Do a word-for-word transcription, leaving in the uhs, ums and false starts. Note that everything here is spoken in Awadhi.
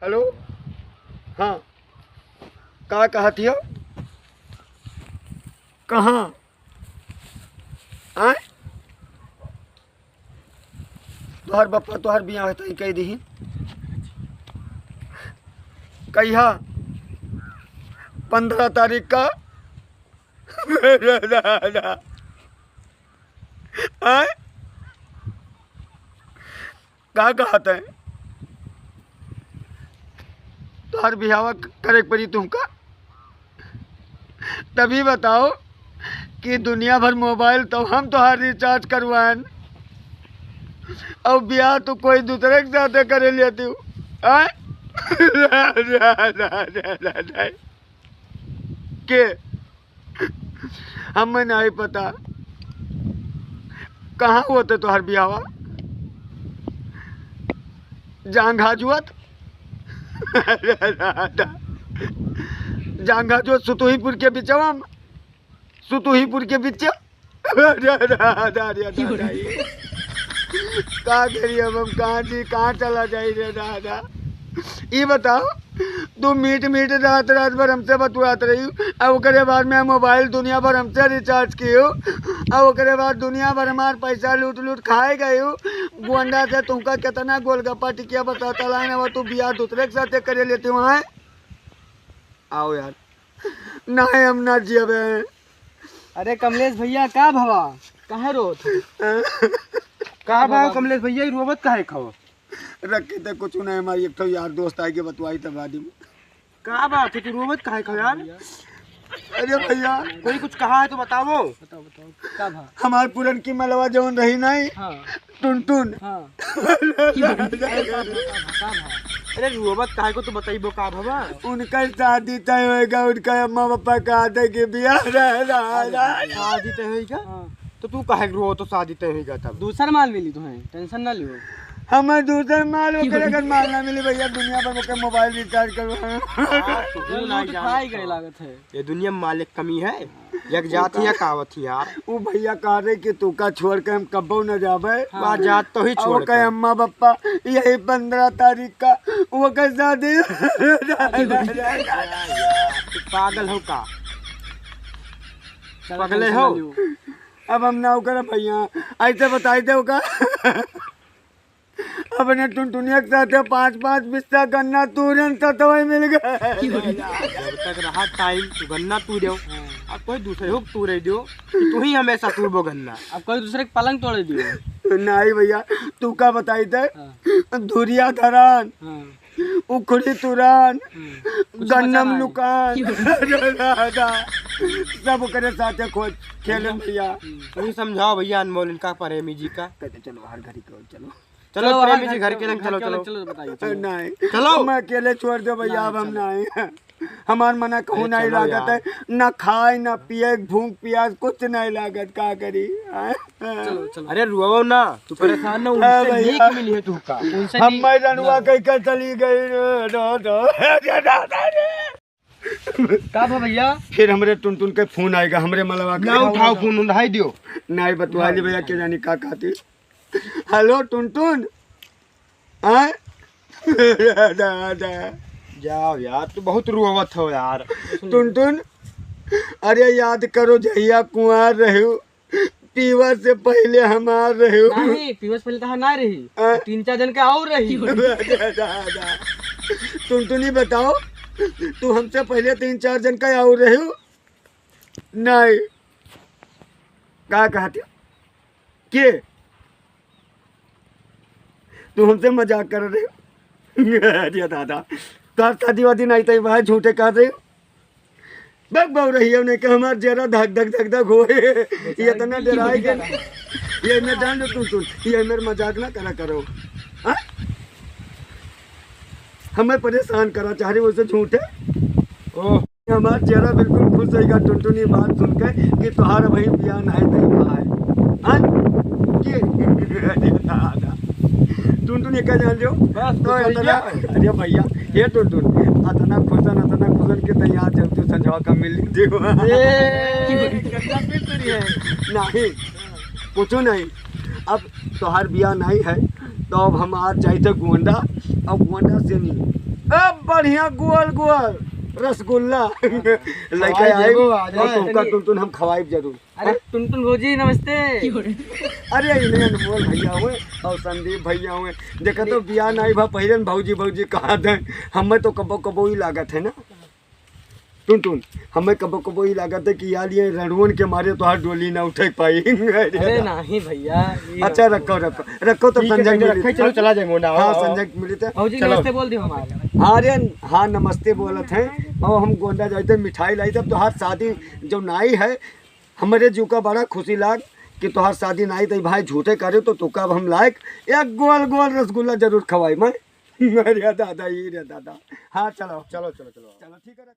हेलो, हाँ, का कहत हियो? कहाँ? आय? तोहर बप्पा तोहर बियाह तय कइ दिही। कहिया? पन्द्रह तारीख का। आय? का कहत है? तोहर बियाह क-, करे के पड़ी तुमका। तभी बताओ कि दुनिया भर मोबाइल तो हम तोहार रिचार्ज करवाएन, और बियाह तो कोई दूसरे के साथे करे लेती हूँ। आय? के? हमें नहीं पता कहाँ होते तोहर बियाहवा। जांघा जुअत। जांघा जुअत सुतुहीपुर के बिचवा में, सुतुहीपुर के बिच। अरे दादा, अरे दादा, ये का करी अब हम, कहाँ जी, कहाँ चला जाई रे दादा? ई बताओ, तू मीठ मीठ रात, रात भर हमसे बतुआत रही, अब ओकरे बाद में मोबाइल दुनिया भर हमसे रिचार्ज कियो, अब ओकरे बाद दुनिया भर हमार पैसा लूट लूट खाए गयो। गोंडा से तुमका कितना गोलगप्पा टिकिया बताता लाइन, अब तू बियाह दूसरे के साथे करे लेती हूँ, हैं? आओ यार, नाहीं, हम ना जियबे। अरे कमलेश भैया, का भवा? काहे रोत हो? का भवा कमलेश भैया, ई रोवत काहे खो? रखे त कुछ नहीं, हमारी एक ठो यार दोस्त आए के बतवाई त बाद में। का बात है, तू रोवत काहे खो यार? अरे भैया, कोई कुछ कहा है तो बताओ। बताओ, बताओ, का भा? हमार पुरनकी मलवा जौन रही नहीं, हाँ। टुनटुन। हाँ। अरे रोवत काहे को, तू बताइबो का भवा? उनका शादी तय होएगा, उनका अम्मा पापा कहा थे कि बियाह रह रहा है। शादी तय होएगा? हाँ। तो तू काहे रो, तो शादी तय होएगा तब। दूसर माल मिली तुम्हें, टेंशन ना लियो। हमें दूसर माल, ओकरे अगर माल ना मिली भैया, दुनिया भर में मोबाइल रिचार्ज करो। हाँ, तू ये ना लूट जान खाई तो। गए लागत है। ये दुनिया में माल एक कमी है, एक जात ही, एक आवत ही यार। उ भैया कह रहे कि तू का छोड़ के हम कब्बो न जाबे। हाँ। बा जात तो ही अब छोड़ ओकर के। अम्मा बप्पा यही पन्द्रह तारीख का वो के शादी। तू पागल हो का? चलो, पगले टेंशन हो? ना लियो। अब हम ना ओकर भैया, ऐसे बताई दे ओका। अपने टुनटुनिया के साथे पाँच पाँच बिस्सा गन्ना तूरन, सतवई मिल गए। जब तक रहा टाइम, तू गन्ना तूरे हो। हाँ। अब कोई दूसरे हो तूरे दियो, तू ही हमेशा तूरबो गन्ना। अब कोई दूसरे के पलंग तोड़े दियो। नहीं भैया, तू का बताई थे? हाँ। धुरिया धरान, हाँ। उखड़ी तुरान, हाँ। कुछ गन्ना बचा में ना है। लुकान। सब ओकरे साथे खोज खेले भैया। तू ही समझाओ भैया अनमोल इनका प्रेमी जी का। कहते चलो हर घड़ी के ओर चलो। चलो, चलो, प्रेमी हाँ, जी, घर के लंग चलो, चलो, चलो। चलो, बताइए, चलो। नहीं, चलो। मैं अकेले छोड़ दो भैया, नहीं, अब हम चलो। नहीं। हमार मना कहूँ अरे, नहीं चलो लागत यार। है, ना खाए, ना पिए, भूख पियास कुछ नहीं लागत, का करी? हाँ? चलो, चलो। अरे रुआओ ना, तू परेशान ना, हाँ उनसे भैया। नीक मिली है तू का। उनसे हम नीक मैं रनुआ ना। कह के चली गई रे, रो, रो। का भा भैया? फिर हमरे टुनटुन के फोन आएगा, हमरे मलवा के। ना उठाओ फोन, उठाई दियो। नहीं बतवा ली भैया, के जानी का कहती। हेलो टुनटुन, आय? दादा। जाओ यार, तू बहुत रोवत हो यार। टुनटुन, अरे याद करो जहिया कुंवार रह्यू, पीवा से पहले हमार रह्यू। नहीं, पीवा से पहले तो ना रही। आय? तीन चार जन के और रही। दादा। टुनटुनी बताओ, तू हमसे पहले तीन चार जन का और रह्यू? नहीं। का कहते? के? तू हमसे मजाक कर रहे हो? अरे दादा, तोहार शादी वादी नहीं तय भाई, झूठे कह रहे हो। बक बउरहिया ने कहा हमार जरा धक धक धक धक होए। ये इतना डराए गए। ये मैं जान लो टुनटुन, ये मेरे मजाक ना करा करो। हाँ? हमें परेशान करा चाह रहे हो, वैसे झूठे। ओह। हमार चेहरा बिल्कुल खुश होइगा टुनटुनी बात सुन के कि तोहार भाई बियाह नहीं दे पाए। हाँ? के? अरे दादा। टुनटुनी का जान लियो? बस, तो तो इतना, क्या? अरे भैया, ये टुनटुन, इतना खुशन, इतना खुशन के तो यहाँ चलते संझवा का मिल लेते हो। ए, गंदा फिर तो नहीं है। नहीं, कुछ नहीं। अब तोहार बियाह नहीं है, तो अब हम आज जाइते गोंडा, और गोंडा से नहीं, अब बढ़िया गोल गोल रसगुल्ला लेके खवाई आए देबो, आ और जाए। तुमका टुनटुन हम खवाइब जरूर। अरे टुनटुन भौजी नमस्ते। अरे इन्हें अनमोल भैया हुए और संदीप भैया हुए। देखा तो बियाह नाई भा पहिरन भौजी भौजी कहा दे। हमें तो कबो कबो ही लागत है ना टुनटुन, हमें कबो कबो ही लागत है कि यार ये रणुअन के मारे तो हाथ डोली ना उठे पाई। अरे नहीं भैया, ये अच्छा रखो रखो रखो तो ठीक है, संजय संजय मिली रखो, थे। चलो चला जाएंगे ना, हाँ आओ, आओ। संजय मिली थे। भौजी चलो। नमस्ते बोल दियो हमारे। अरे हाँ नमस्ते बोलत हैं। और हम गोंडा जाते मिठाई लाई थे, अब तोहार शादी जो नाई है, हमारे जीव का बड़ा खुशी लाग कि तोहार शादी नाई तो भाई झूठे करे तो तुका अब हम लायक एक गोल गोल रसगुल्ला जरूर खवाई मैं। अरे दादा, ई रे दादा। हाँ चलो। चलो चलो चलो। चलो ठीक है।